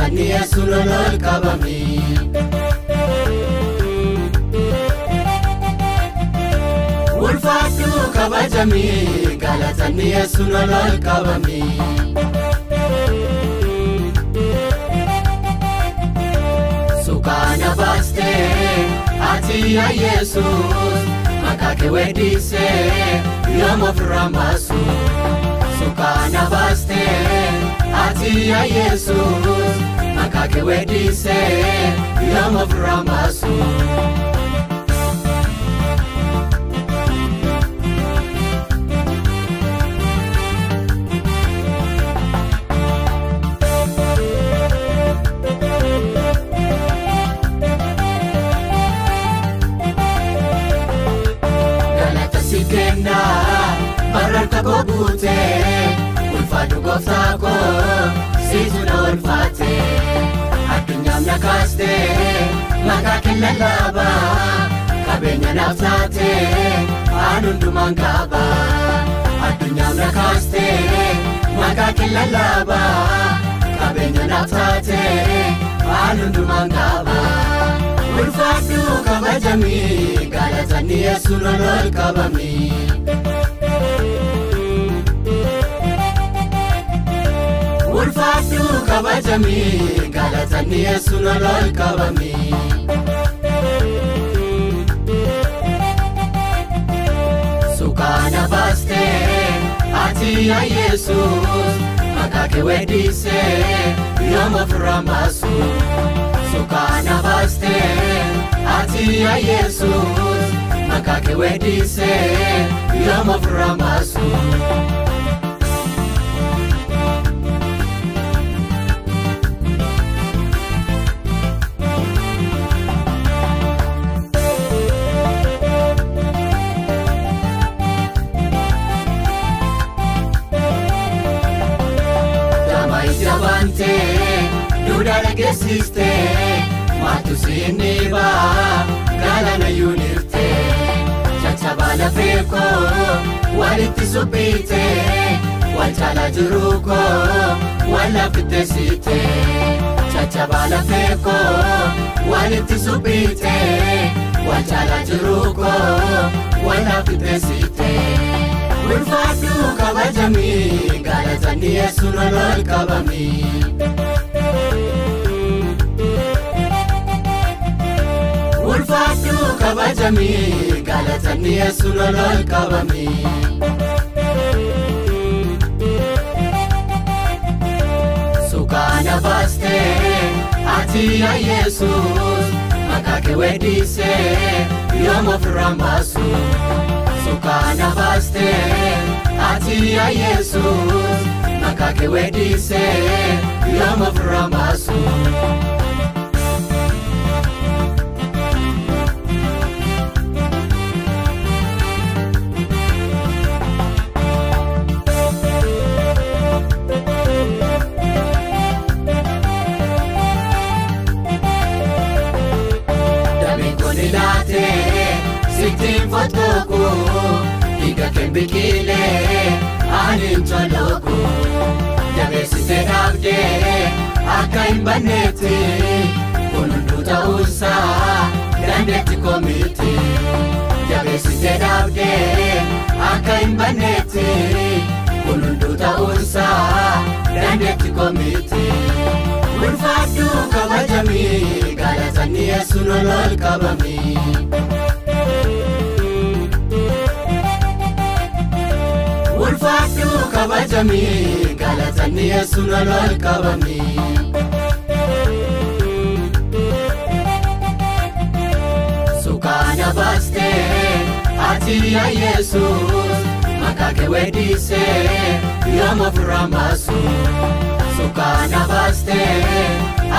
galatanni Yesuun ol qabami. Ulfaadhu kabajami galatanni Yesuun ol qabami. Sukaana baastee ati yaa Yesuus maqaa kee weeddisee yoom ofirraan baasu. Sukaana baastee ati yaa Yesuus maqaa kee weeddisee yoom ofirraan baasu. Bararka koo guutee ulfaadhu gooftaa koo siitu na ulfaatee addunyaaf na kaastee maqaa kee lallaabaa qabeenya naaf taatee waan hundumaan qaba. Addunyaaf na kaastee maqaa kee lallaabaa qabeenya naaf taatee waan hundumaan qaba. Ulfaadhu kabajami galatanni Yesuun ol qabami. Ulfaadhu kabajami galatanni Yesuun ol qabami. Sukaana baastee ati yaa Yesuus maqaa kee weeddisee yoom ofirraan baasu. Sukaana baastee ati yaa Yesuus maqaa kee weeddisee yoom ofirraan baasu. Duudhaa dhageessistee maaltu siin dhiibaa galaana yuuniftee caccabaa lafee koo walitti suphitee wal caalaa jiruu koo wal lafitteessitee caccabaa lafee koo walitti suphitee wal caalaa jiruu koo wal lafitteessitee. Ulfaadhu kabajami galatanni Yesuun ol qabami. Ulfaadhu kabajami galatanni Yesuun ol qabami. Sukaana baastee ati yaa Yesuus maqaa kee weeddisee yoom ofirraan baasu. Sukaana baastee ati yaa Yesuus maqaa kee weeddisee yoom ofirraan baasu. Sittiin fotoku dhiiga kee biqilee ani hin toloku jabeessitee dhaabdee akka hin banneetti kun hunduu ta'uusaa dandeetti koomiti jabeessitee dhaabdee akka hin banneetti kun hunduu ta'uusaa dandeetti koomiti. Ulfaadhu kabajami galatanni Yesuun ol qabami. Ulfaadhu kabajami galatanni Yesuun ol qabami. Sukaana baastee ati yaa Yesuus maqaa kee weeddisee yoom ofirraan baasu. Sukaana baastee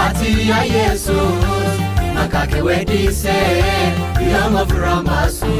ati yaa Yesuus maqaa kee weeddisee yoom ofirraan baasu.